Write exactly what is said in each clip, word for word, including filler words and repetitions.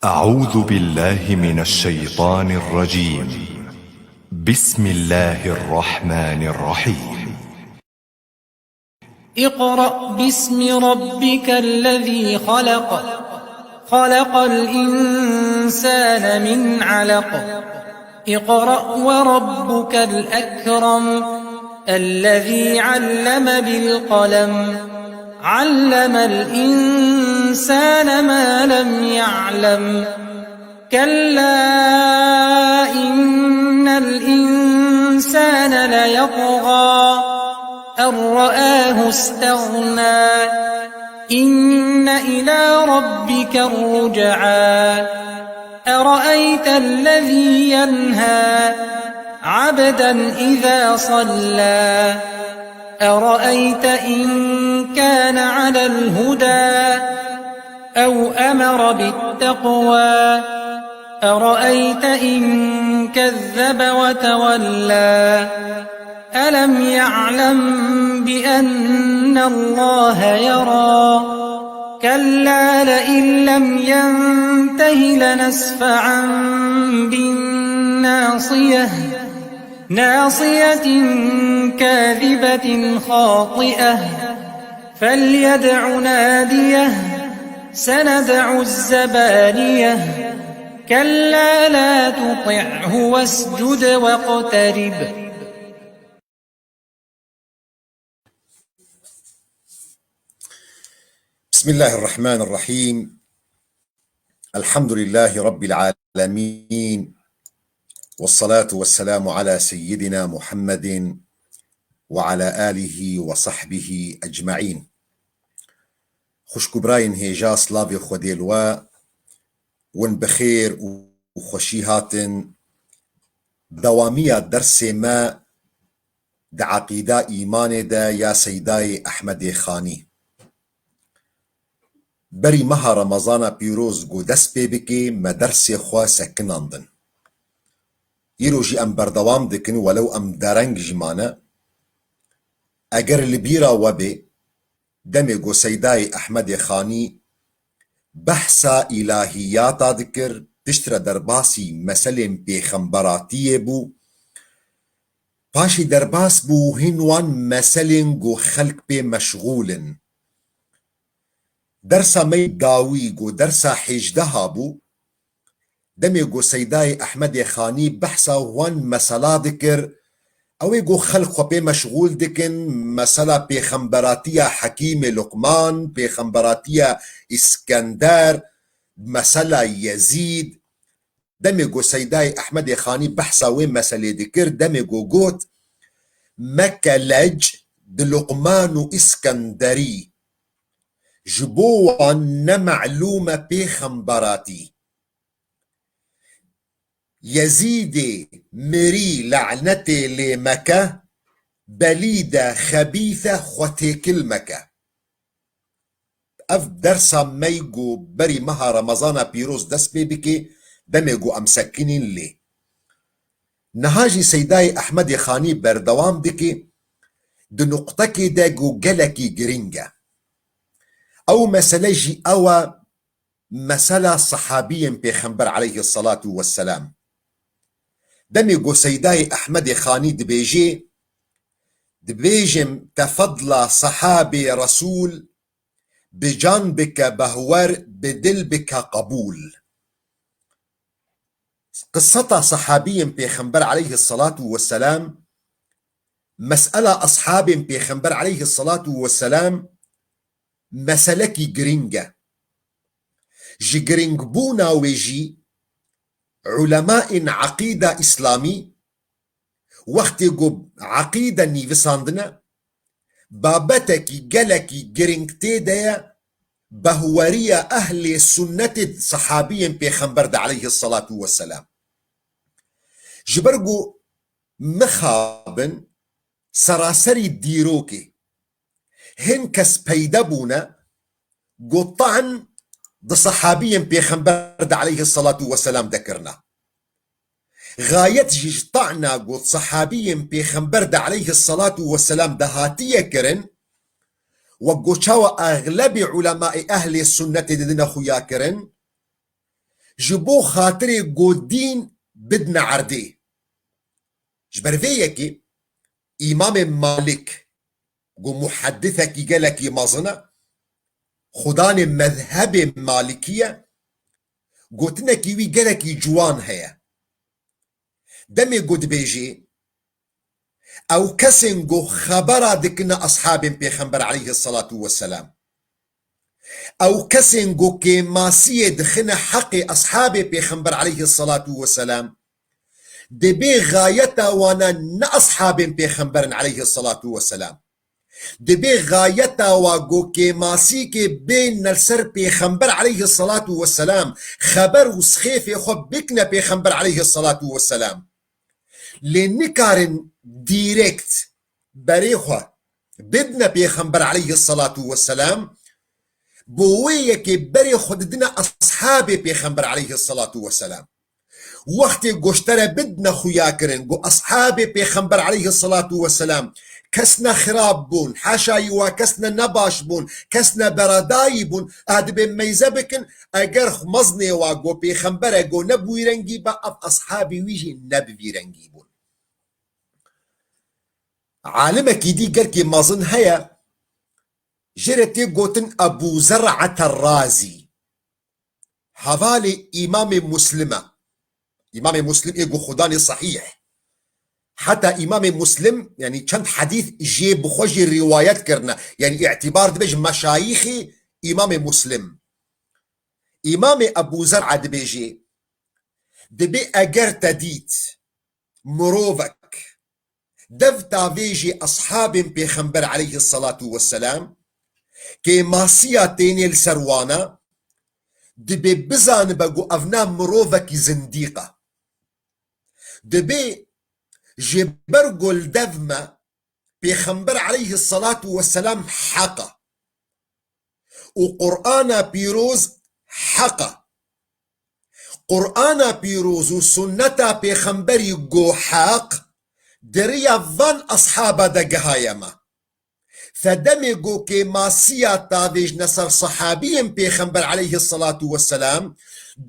أعوذ بالله من الشيطان الرجيم. بسم الله الرحمن الرحيم. اقرأ باسم ربك الذي خلق. خلق الإنسان من علق. اقرأ وربك الأكرم. الذي علم بالقلم. علم الإنسان ما لم يعلم. كلا إن الإنسان ليطغى. أن رآه استغنى. إن إلى ربك الرجعى. أرأيت الذي ينهى. عبدا إذا صلى. أرأيت إن كان على الهدى. أو أمر بالتقوى. أرأيت إن كذب وتولى. ألم يعلم بأن الله يرى. كلا لئن لم ينته لنسفعا بالناصية. ناصية كاذبة خاطئة. فليدع ناديه. سندع الزبانية. كلا لا تطعه واسجد واقترب. بسم الله الرحمن الرحيم. الحمد لله رب العالمين. والصلاة والسلام على سيدنا محمد وعلى آله وصحبه أجمعين. Xwişk û birayên hêja, silavê Xwedê li we, win bi xêr û xweşî hatin. Dewamiya dersê me di eqîda îmanê de ya Seydayê Ehmedê Xanî. Berî meha Remezana pîroz ku dest pê bikê, me dersê xwe sekinandin. Îro jî em berdewam dikin, welew em dereng jî mane. Eger li bîra we bê, demê ku Seydayê Ehmedê Xanî behsa îlahiyata dikir, piştre derbasî meselên pêxemberatiyê bû, paşî derbas bû hin wan meselên ku xelk pê meşxûl in. Dersa me yê dawî ku dersa hêjdeha bû, demê ku Seydayê Ehmedê Xanî behsa wan mesela dikir, ew ê ku xelk xwe pê meşxûl dikin, mesela pêxemberatiya Hekîmê Luqman, pêxemberatiya Îskender, mesela Yezîd. Demê ku Seydayê Ehmedê Xanî behsa wê meselê dikir, demê ku got, Mekelec di Luqman û Îskenderî ji bo wan ne melûm e pêxemberatî. Yezîdê mirî lenetê lê meke, belîde xebîse xwe têkil meke. Ev dersa me yê ku berî meha Remezana pîroz dest pê bikê, demê ku em sekinîn lê. Niha jî Seydayê Ehmedê Xanî berdewam dike, di nuqtekê de ku gelekî girîng e. Ew mesele jî ew e, mesela sehabiyên Pêxember aleyhisselatu vesselam. Demê ku Seydayê Ehmedê Xanî dibêjê, dibêjim te fedla sehabê Resûl bi can bike behwer, bi dil bike qebûl. Qiseta sehabiyên Pêxember aleyhisselatu vesselam, mesela eshabên Pêxember aleyhisselatu vesselam meselekî girîng e. Ji girîngbûna wê jî, ulemaên eqîda îslamî wextê ku eqîde nivîsandine, babetekî gelekî girîng tê de ye, behweriya ehlê sunnetê sehabiyên Pêxember de aleyhisselatu vesselam. Ji ber ku mixabin seraserî dîrokê hin kes peyde bûne, ku ta'n di sehabiyên Pêxember de aleyhisselatu vesselam dekirine. Xayet jî ji ta'na ku sehabiyên Pêxember de aleyhisselatu vesselam de hatiye kirin, wek ku çawa exlebê ulemaê ehlê sunnetê didine xuya kirin, ji bo xatirê ku dîn bidine erdê. Ji ber vê yekê Îmamê Malik, ku muheddisekî gelekî mezin e, xudanê mezhebê Malikî ye, gotinekî wî gelekî ciwan heye. Demê ku dibêjê, ew kesên ku xebera dikine eshabên Pêxember aleyhisselatu vesselam, ew kesên ku kêmasiyê dixine heqê eshabê Pêxember aleyhisselatu vesselam, dibê xayeta wana ne eshabên Pêxember in aleyhisselatu vesselam. Dibê xayeta wa ku kêmasîkê bêne li ser Pêxember aleyhisselatu vesselam, xeber û sixêfê xwe bikne Pêxember aleyhisselatu vesselam. Lê nikarin direkt berê xwe bidine Pêxember aleyhisselatu vesselam, bo wê yekê berê xwe didine eshabê Pêxember aleyhisselatu vesselam. Wextê goştere bidine xuya kirin, ku eshabê Pêxember aleyhisselatu vesselam kes ne xirab bûn, haşayî wa kes ne nebaş bûn, kes ne beradayî bûn, a dibê meyze bikin, eger mezinê wa ku Pêxember e ku ne bi wî rengî be, ev eshabê wî jî ne bi vî rengî bûn. Alimekî dî gelkî mezin heye, jê re tê gotin Ebû Zer'ete Razî. Hevalê Îmamê Muslim e. Îmamê Muslim ê ku xudanê sehîh. Heta Îmamê Muslim, yanî çend hedîs jê bi xwe jî rîwayet kirine. Yanî îtîbar dibe ji meşayîxê Îmamê Muslim. Îmamê Ebû Zer'a dibêjê, dibê eger te dît mirovek dev tavêjê eshabên Pêxember aleyhisselatu vesselam, kêmasiya tênê li ser wana, dibê bizanibe ku ev na mirovekî zindîq e. Dibê ji ber ku li dev me Pêxember aleyhisselatu vesselam heq e. Û Qur'ana pîroz heq e. Qur'ana pîroz û sunneta pêxemberî ku heq, di riya van eshaba de gihaye me. Sedemê ku kêmasiya tavêjne ser sehabiyên pêxember aleyhisselatu vesselam,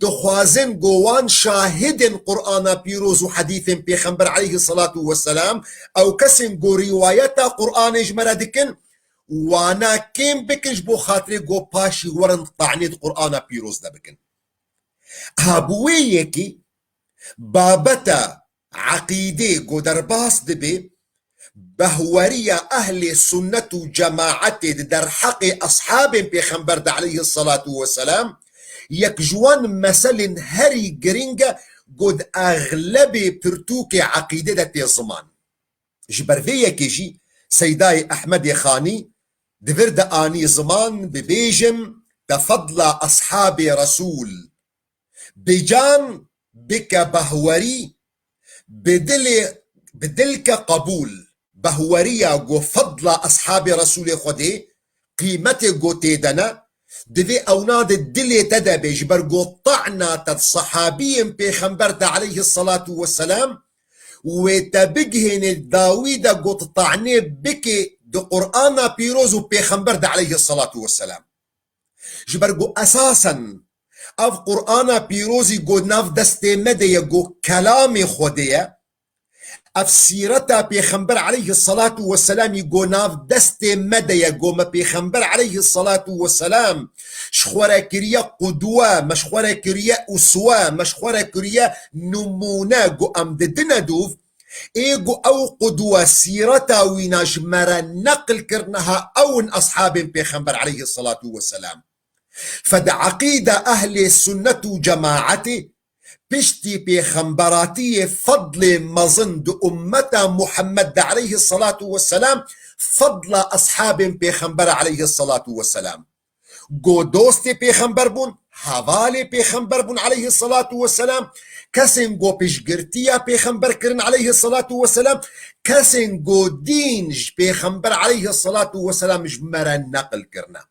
dixwazin ku wan şahidên Qur'ana pîroz û hedîsên pêxember aleyhisselatu vesselam, ew kesên ku rîwayeta Qur'anê ji me re dikin, wana kêm bikin ji bo xatirê ku paşî werin tanê di Qur'ana pîroz de bikin. Ha bi wê yekê babeta eqîdê ku derbas dibe, behweriya ehlê sunnet û cemaetê di derheqê eshabên pêxember de aleyhisselatu vesselam, yek ji wan meselên herî girîng e ku di exlebê pirtûkê eqîdê de tê ziman. Ji ber vê yekê jî Seydayê Ehmedê Xanî di vir de anî ziman, bibêjim, te fedla eshabê Resûl bi can bike behwerî, bi dilê, bi dil ke qebûl. Behweriya ku fedla eshabê Resûlê Xwedê, qîmetê ku tê de ne, divê ewna di dilê te de be, ji ber ku ta'na te di sehabiyên pêxember de aleyhisselatu vesselam, wê te bigihênê dawî de ku tu ta'nê bikê di Qur'ana pîroz û pêxember de aleyhisselatu vesselam. Ji ber ku esasen ev Qur'ana pîrozî ku nav destê me de ye, ku kelamê Xwedê ye, ev sîreta pêxember aleyhisselatu vesselamî ku nav destê me de ye, ku me pêxember aleyhisselatu vesselam ji xwe re kiriye qudwe, me ji xwe re kiriye uswe, me ji xwe re kiriye nimûne, ku em didine dûv, ê ku ew qudwe sîreta wîna ji me re neqil kirine, ha ew in eshabên pêxember aleyhisselatu vesselam. Fed eqîda ehlê sunnet û cemaetê piştî pêxemberatiyê fedlê mezin di ummeta Muhammed de aleyhisselatu vesselam fedla eshabên pêxember aleyhisselatu vesselam. Go dostê pêxember bûn, hevalê pêxember bûn aleyhisselatu vesselam, kesên go piştgirtiya pêxember kirin aleyhisselatu vesselam, kesên go dîn ji pêxember aleyhisselatu vesselam ji me re neqil kirine.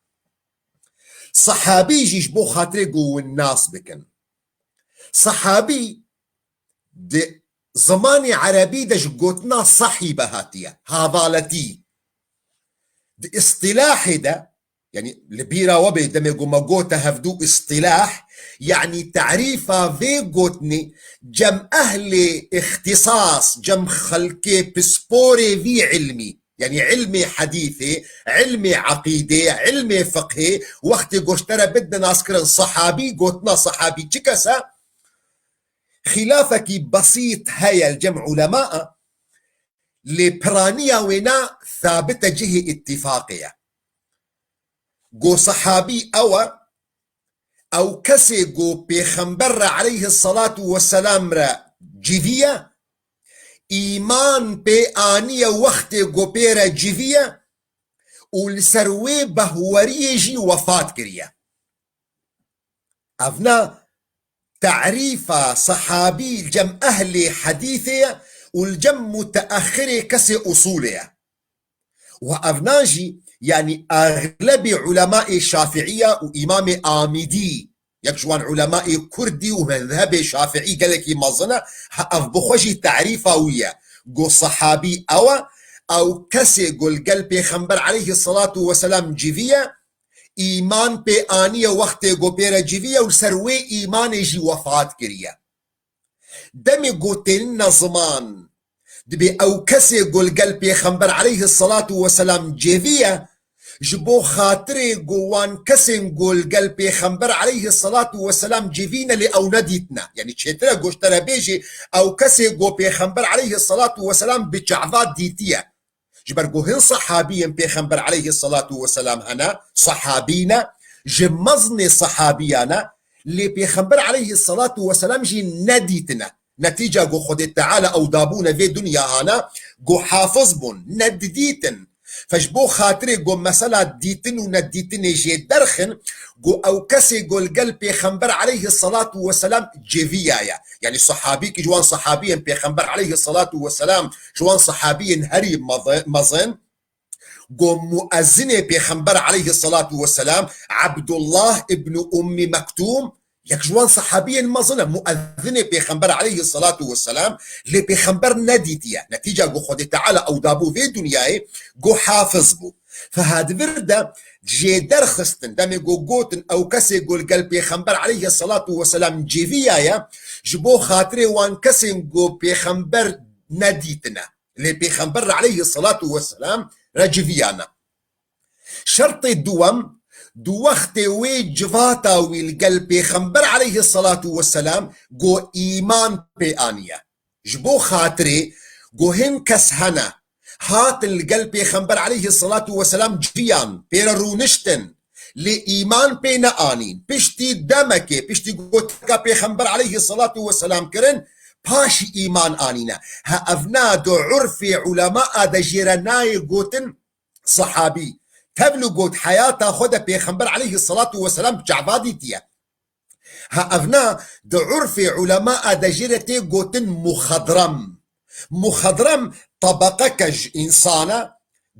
Sehabî jî ji bo xatirê ku hûn nas bikin. Sehabî di zimanê erebî de ji gotina sahîbe hatiye, havaletî. Di îstîlahê de Yanî li bîra we bê demê ku me gote hevdû îstilah, yanî tarîfa vê gotinê cem ehlê îxtisas, cem xelkê pisporê vî ilmî, yanî ilmê hedîsê, ilmê eqîdê, ilmê fiqhê, wextê ku ji te re bidine naskirin sehabî, gotina sehabî çi kes e? Xîlafekî besît heye li cem ulemaa, lê piraniya wêna sabit e, cihê îtîfaqê ye. Go sehabî ew e, ew kesê go pêxember re aleyhisselatu vesselam re civiye, îman pê aniye wextê go pê re civiye û li ser wê behweriyê jî wefat kiriye. Evna tarîfa sehabî li cem ehlê hedîsê ye û li cem muteexirê kesê usûlê ye. Û evna jî, yanî exlebê ulemaê Şafiiya û Îmamê Amîdî, yek ji wan ulemaê Kurdî û mezhebê Şafiî gelekî mezin e, ha ev bi xwe jî tarîfa wî ye. Go sehabî ew e, ew kesê go li gel Pêxember aleyhisselatu vesselam civiye, îman pê aniye wextê go pê re civiye û li ser wê îmanê jî wefat kiriye. Demê go tênine ziman, dibê ew kesê go li gel Pêxember aleyhisselatu vesselam cêviye, ji bo xatirê go wan kesên go li gel Pêxember aleyhisselatu vesselam cêvîne lê ew nedîtine. Yanî çêtir e go ji te re bêjê, ew kesê go Pêxember aleyhisselatu vesselam bi çava dîtiye. Ji ber ku hin sehabiyên Pêxember aleyhisselatu vesselam hene, sehabî ne, ji mezinê sehabiyan e, lê Pêxember aleyhisselatu vesselam jî nedîtine. Netîca ku Xwedê Teala ew dabûne vê dinya hana, ku hafiz bûn, nedidîtin. Fe ji bo xatirê ku mesela dîtin û nedîtinê jê derxin, ku ew kesê ku li gel Pêxember aleyhisselatu vesselam cêviyaye. Yanî sehabî ki ji wan sehabiyên Pêxember aleyhisselatu vesselam, ji wan sehabiyên herî mezi-, mezin, go muezzinê Pêxember aleyhisselatu vesselam, Abdullah ibn Ummi Mektum, yek ji wan sehabiyên mezin e, muezzinê Pêxember aleyhisselatu vesselam, lê Pêxember nedîtiye. Netîca go Xwedê Teala ew dabû vê dinyayê, go hafiz bû. Fe ha di vir de jê derxistin, demê go gotin ew kesê go li gel Pêxember aleyhisselatu vesselam cêviyaye, ji bo xatirê wan kesên go Pêxember nedîtine. Lê Pêxember re aleyhisselatu vesselam re civiyane. Şertê duwem, di wextê wê civata wî li gel Pêxember aleyhisselatu vesselam go îman pê aniye. Ji bo xatirê go hin kes hene, hatin li gel Pêxember aleyhisselatu vesselam civiyan, pê re rûniştin, lê îman pê neanîn. Piştî demekê, piştî gotika Pêxember aleyhisselatu vesselam kirin, paşî îman anîne. Ha evna di urfê ulemaa de jê re nayê gotin sehabî. Tevlû got heyata xwe de Pêxember aleyhisselatu vesselam bi çava dîtiye. Ha evna di urfê ulemaa de jê re tê gotin muxedrem. Muxedrem tebeqeke ji însan e,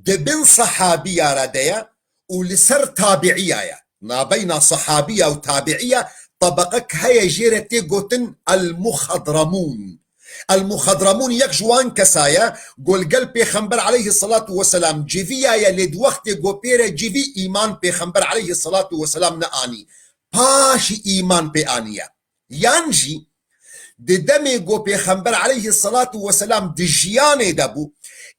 di bin sehabiya re de ye û li ser tabiiya ye. Nabeyna sehabiya û tabiiya tebeqek heye jê re tê gotin el-muxedremûn. El-muxedremûn yek ji wan kesa ye, go li gel Pêxember aleyhisselatu vesselam civiyaye, lê di wextê go pê re civî îman Pêxember aleyhisselatu vesselam neanî. Paşî îman pê aniye. Yan jî di demê go Pêxember aleyhisselatu vesselam di jiyanê de bû,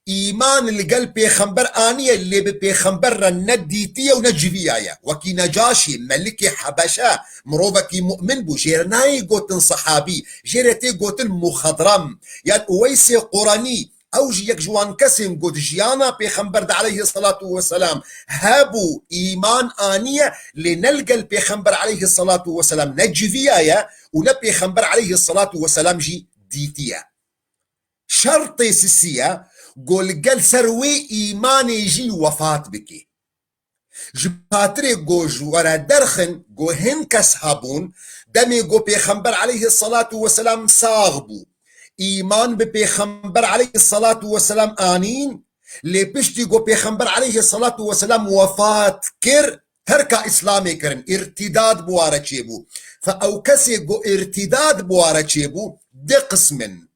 îman li gel Pêxember aniye, lê bi Pêxember re ne dîtiye û ne civiyaye. Wekî Necaşî, melikê Hebeşe, mirovekî mu'min bû, jê re nayê gotin sehabî, jê re tê gotin muxedrem. Yan Uweysê Qurenî, ew jî yek ji wan kesên got jiyana Pêxember de aleyhisselatu vesselam hebû, îman aniye, lê ne li gel Pêxember aleyhisselatu vesselam ne civiyaye û ne Pêxember aleyhisselatu vesselam jî dîtiye. Şertê sisiye, go li gel ser wê îmanê jî wefat bike. Ji xatirê go ji we re derxin, go hin kes hebûn, demê go Pêxember aleyhisselatu vesselam sax bû, îman bi Pêxember aleyhisselatu vesselam anîn, lê piştî go Pêxember aleyhisselatu vesselam wefat kir, terka Îslamê kirin, îrtîdad bi wa re çêbû. Fe ew kesê go îrtîdad bi wa re çêbû, di qism in.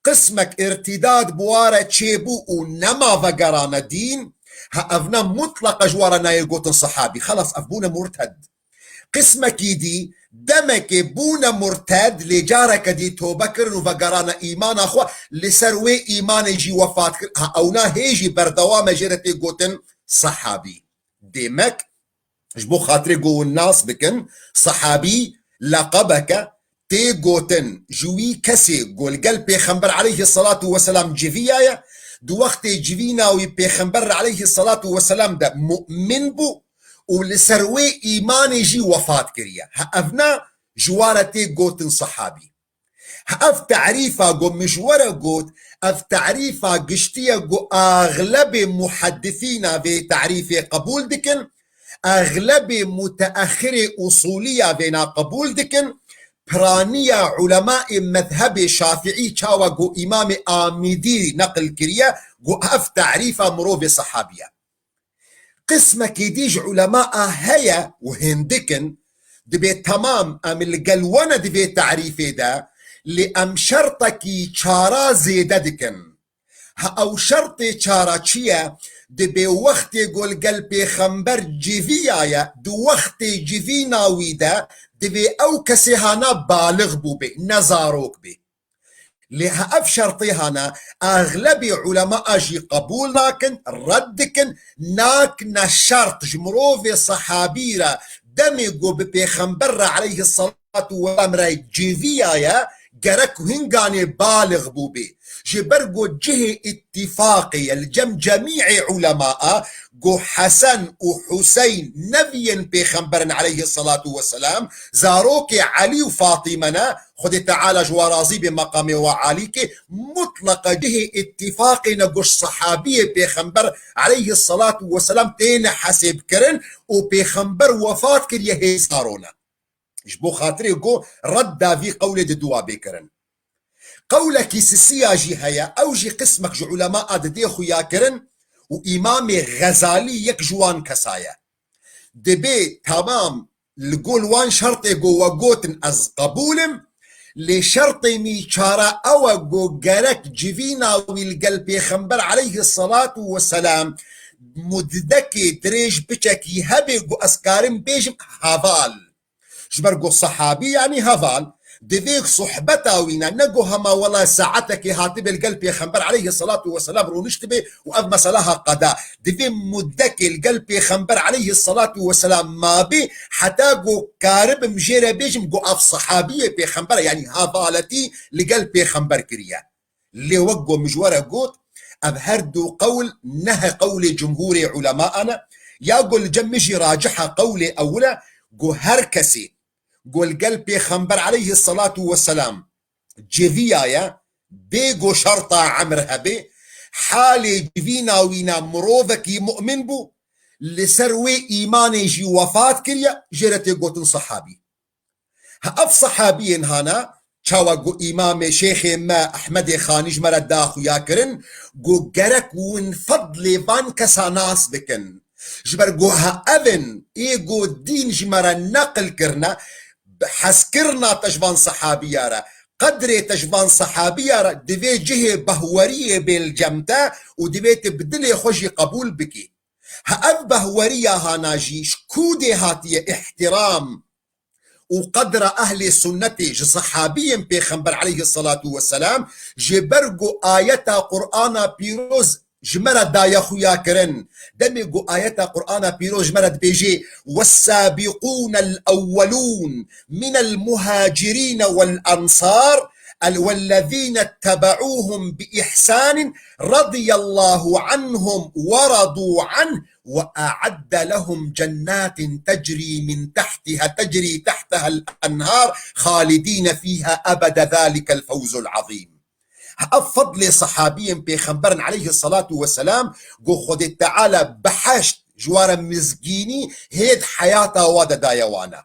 Qismek îrtîdad bi wa re çêbû û nema vegerane dîn, Ha evna mutlaqa ji wan re nayê gotin sehabî. Xelas, ev bûne murted. Qismekî dî demekê bûne murted, lê careke dî tobe kirin û vegerane îmana xwe, li ser wê îmanê jî wefat kir. Ha ewna hê jî berdewam e jê re tê gotin sehabî. Demek, ji bo xatirê ku hûn nas bikin, sehabî leqebeke tê gotin ji wî kesê ku li gel Pêxember aleyhisselatu vesselam civiyaye, di wextê civîna wî Pêxember aleyhisselatu vesselam de mu'min bû û li ser wê îmanê jî wefat kiriye. Ha evna ji wan re tê gotin sehabî. Ev tarîfa ku min ji we re got, ev tarîfa giştî ye ku axlebê muheddisîna vê tarîfê qebûl dikin, axlebê muteexirê usulî ya vêna qebûl dikin, piraniya ulemaê mezhebê şafiî çawa ku Îmamê Amîdî neqil kiriye, ku ev tarîfa mirovê sehabî ye. Qismekî dî ji ulemaa heye û hindik in, dibê temam em li gel we ne di vê tarîfê de, lê em şertekî çara zêde dikin. Ha ew şertê çara çi ye? Dibê wextê ku li gel Pêxember civiyaye, di wextê civîna wî de, divê ew kesê hana balix bûbê, ne zarok bê. Lê ha ev şertê hana, axlebê ulemaa jî qebûl nakin, red dikin, nakine şert ji mirovê sehabî re, demê ku bi Pêxember re aleyhisselatu vesselam re civiyaye, gerek hinganê balix bûbê. Ji ber ku cihê îttifaqê ye li cem cemîê ulemaa, ku Hesen û Huseyn neviyên Pêxember in aleyhisselatu vesselam, zarokê Elî û Fatîme ne, Xwedê Teala ji wa razî bê, meqamê wa alî ke, mutleqa cihê îttifaqê ne ku ji sehabiyê Pêxember aleyhisselatu vesselam têne hesêbkirin û Pêxember wefat kiriye hê zarok ne. Ji bo xatirê ku redda vî qewlê di dua bê kirin. Qewlekî sisiya jî heye, ew jî qismek ji ulemaa didê xuya kirin û Îmamê Xezalî yek ji wan kesa ye. Dibê temam li gol wan şertê ku we gotin ez qebûl im, lê şertê mî çara ew e ku gerek civîna wî li gel Pêxember aleyhisselatu vesselam muddekê dirêj biçekî hebe ku ez karim bêjim heval. Ji ber ku sehabî, yanî heval, divê sohbeta wî ne, ne ku hema wela saetekê hatibê li gel Pêxember aleyhisselatu vesselam rûniştibê û ev mesela ha qeda. Divê muddekê li gel Pêxember aleyhisselatu vesselam mabê, heta ku karibim jê re bêjim ku ev sehabiyê Pêxember e, yanî hevaletî li gel Pêxember kiriye. Lê wek ku min ji we re got, ev her du qewl nehe qewlê cumhûrê ulemaan e, ya ku li cem min jî raciha qewlê ewil e, ku her kesê ku li gel Pêxember aleyhisselatu vesselam civiyaye, bê ku şerta emr hebe, halê civîna wî ne mirovekî mu'min bû, li ser wê îmanê jî wefat kiriye, jê re tê gotin sehabî. Ha ev sehabiyên hana, çawa ku Îmamê Şêxê me Ehmedê Xanî ji me re da xuya kirin, ku gerek win fedlê van kesa nas bikin. Ji ber ku ha ev in ê ku dîn ji me re neqil kirine, bi hezkirina te ji van sehabiya re, qedrê te ji van sehabiya re, divê cihê behweriyê bê li cem te û divê tu bi dilê xwe jî qebûl bikî. Ha ev behweriya hana jî ji ku dê hatiye îhtiram û qedra ehlê sunnetê ji sehabiyên Pêxember aleyhisselatu vesselam, ji ber ku ayeta Qur'ana pîroz ji me re daye xuya kirin. Demê ku ayeta Qur'ana pîroz ji me re dibêjê, والسابقون الأولون من المهاجرين والأنصار والذين اتبعوهم بإحسان رضي الله عنهم ورضوا عنه وأعد لهم جنات تجري من تحتها، تجري تحتها الأنهار خالدين فيها أبدا ذلك الفوز العظيم. Ev fedlê sehabiyên Pêxember in aleyhisselatu vesselam, ku Xwedê Teala biheşt ji wan re mizgînî hê di heyata wa de daye wan e.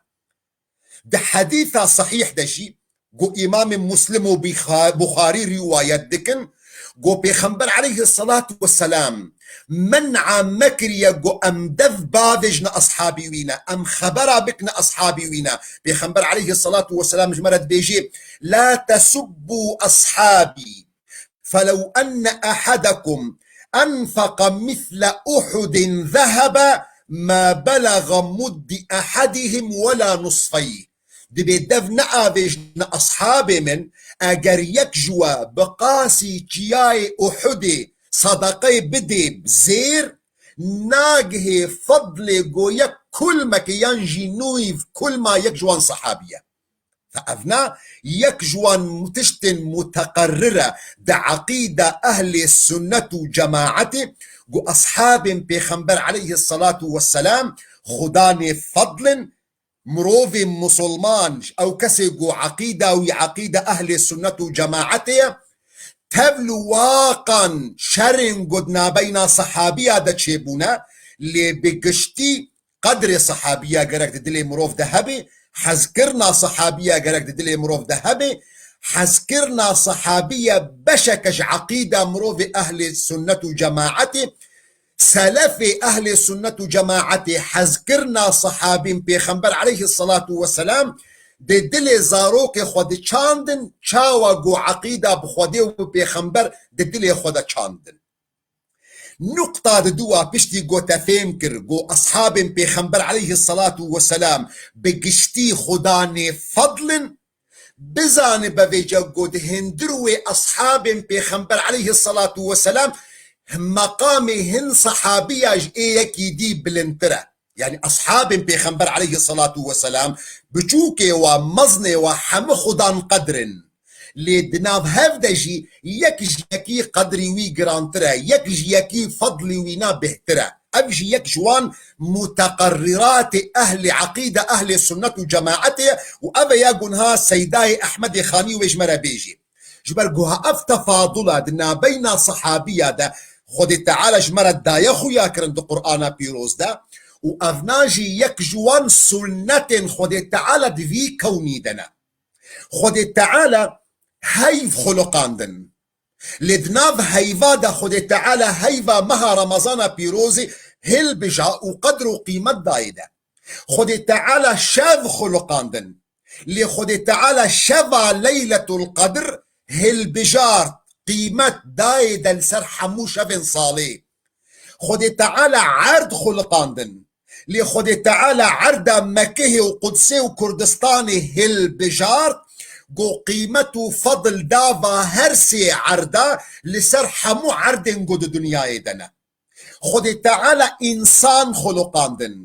Di hedîsa sehîh de jî, ku Îmamê Muslim û Bîxa-, Buxarî rîwayet dikin, ku Pêxember aleyhisselatu vesselam men'a me kiriye ku em dev bavêjine eshabî wî ne, em xebera bikine eshabî wî ne. Pêxember aleyhisselatu vesselam ji me re dibêjê, لا تسبوا أصحابي فلو أن أحدكم أنفق مثل أحد ذهبا ما بلغ مد أحدهم ولا نصفيه. Dibê dev neavêjine eshabê min, eger yek ji we bi qasî çiyayê Uhudê sedeqeyê bidê bi zêr, nagihê fedlê go yek kulmekê yan jî nûyîv kulma yek ji wan sehabî ye. Fe evna yek ji wan tiştên muteqerrir e di eqîda ehlê sunnet û cemaetê, ku eshabên Pêxember aleyhisselatu vesselam xudanê fedl in, mirovê musulman, ew kesê ku eqîda wî eqîda ehlê sunnet û cemaetê ye, tevl û waqan şerên ku di nabeyna sehabiya de çêbûne, lê bi giştî qedrê sehabiya gerek di dilê mirov de hebe, hezkirina sehabiya gerek di dilê mirov de hebe, hezkirina sehabiya beşeke ji eqîda mirovê ehlê sunnet û cemaetê, selefê ehlê sunnet û cemaetê hezkirina sehabîn Pêxember aleyhisselatu vesselam di dilê zarokê xwe diçandin, çawa ku eqîda bi Xwedê û bi Pêxember di dilê xwe de çandin. Nuqta di dû wa piştî ku te fêm kir ku eshabên Pêxember aleyhisselatu vesselam bi giştî xudanê fedl in, bizane bevêce ku di hundir wê eshabên Pêxember aleyhisselatu vesselam meqamê hin sehabiya ji ê yekî dî bilindtir e. Yanî eshabên Pêxember aleyhisselatu vesselam biçûkê wa, meznê wa hemû xudan qedr in. Lê di nav hev de jî yek ji yekî qedrî wî girantir e, yek ji yekî fedlî wîna bêhtir e. Ev jî yek ji wan muteqerrîratê ehlê eqîde, ehlê sunnet û cemaetê ye û ev e ya ku niha Seydayê Ehmedê Xanî wê ji me re bêjî. Ji ber ku ha ev tefadula di nabeyna sehabiya de Xwedê Teala ji me re daye xuya kirin di Qur'ana pîroz de û evna jî yek ji wan sunnetên Xwedê Teala di vî kewnî de ne. Xwedê Teala heyv xuluqandin. Lê di nav heyva de Xwedê Teala heyva meha Remezana pîrozê hilbija û qedr û qîmet dayê de. Xwedê Teala şev xuluqandin. Lê Xwedê Teala şeva Leyletul Qedr hilbijart, qîmet dayê de li ser hemû şevên salê. Xwedê Teala erd xuliqandin. Lê Xwedê Teala erda Mekihê û Qudsê û Kurdistanê hilbijart, ku qîmet û fedl dava her sê erda li ser hemû erdên ku di dinyayê de ne. Xwedê Teala însan xuluqandin.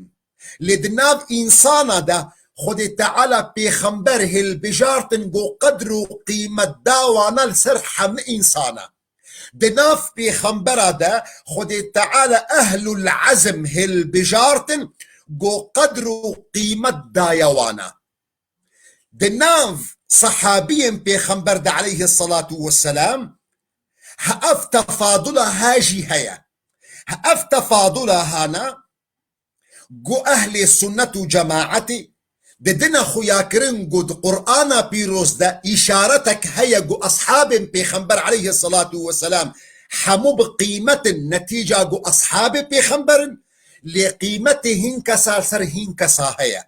Lê di nav însana de Xwedê Teala pêxember hilbijartin, ku qedr û qîmet dawana li ser hemû însana. Di nav pêxembera de Xwedê Teala ehlul ezm hilbijartin, ku qedr û qîmet daye wana. Di nav sehabiyên pêxember de aleyhisselatu vesselam, ha ev tefadula ha jî heye. Ha ev tefadula hana, ku ehlê sunnet û cemaetê didine xuyakirin ku di Qur'ana pîroz de îşaretek heye ku eshabên Pêxember aleyhisselatu vesselam hemû bi qîmet in, netîca ku eshabê Pêxember in, lê qîmetê hîn kesa li ser hîn kesa heye.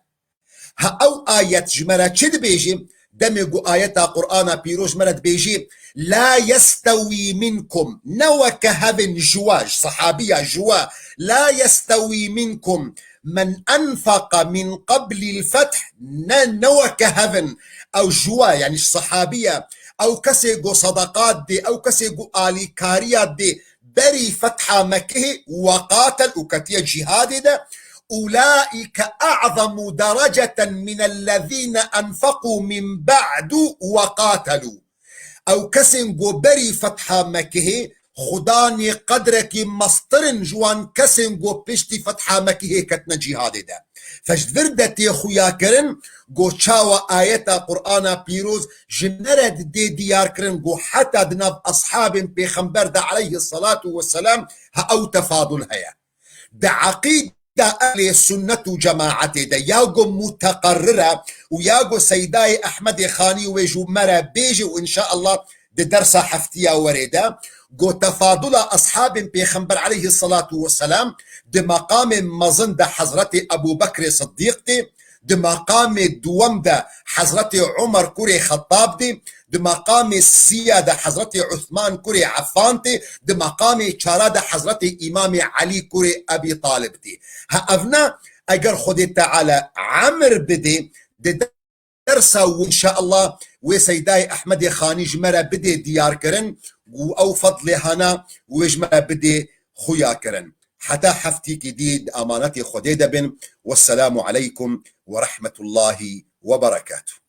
Ha ew ayet ji me re çi dibêje? Demê ku ayeta Qur'ana pîroz ji me re dibêje, "La yestewî minkum", ne weke hev in ji we, ji sehabiya ji we, "La yestewî minkum men enfaka min qeblîl feth", ne, ne weke hev in ew ji we, yanî ji sehabiya, ew kesê ku sedeqat dê, ew kesê ku alîkariya dê, berî fetha Mekihê, "we qatel", û ketiye cîhadê de, "ulaîke a'zemu dereceten minellezîne enfekû min ba'du we qatelû." Ew kesên ku berî fetha Mekihê xudanê qedrekî mestir in ji wan kesên ku piştî fetha Mekihê ketine cîhadê de. Fe ji vir de tê xuyakirin ku çawa ayeta Qur'ana pîroz ji me re didê diyarkirin ku heta di nav eshabên Pêxember de aleyhisselatu vesselam ha ew tefadul heye. Di eqîda ehlê sunnet û cemaetê de ya ku muteqerrir e û ya ku Seydayê Ehmedê Xanî wê ji me re bêje û înşaallah di dersa heftiya werê de, ku tefadula eshabên Pêxember aleyhisselatu vesselam di meqamê mezin de Hezretê Ebû Bekrê Siddîq tê, di meqamê duwem de Hezretê Umer kurê Xettab tê, di meqamê sî ya de Hezretê Uthman kurê Effan tê, di meqamê çar a de Hezretê Îmamê Elî kurê Ebî Talib tê. Ha ev ne, eger Xwedê Teala emir bidê, di dersa û înşaallah wê Seydayê Ehmedê Xanî ji me re bidê diyarkirin û ew fedlê hana wê ji me re bidê xuya kirin. Heta heftîkî dî di amanetê Xwedê de bin. Wesselamu aleykum ve rahmetullahi ve berekatuh.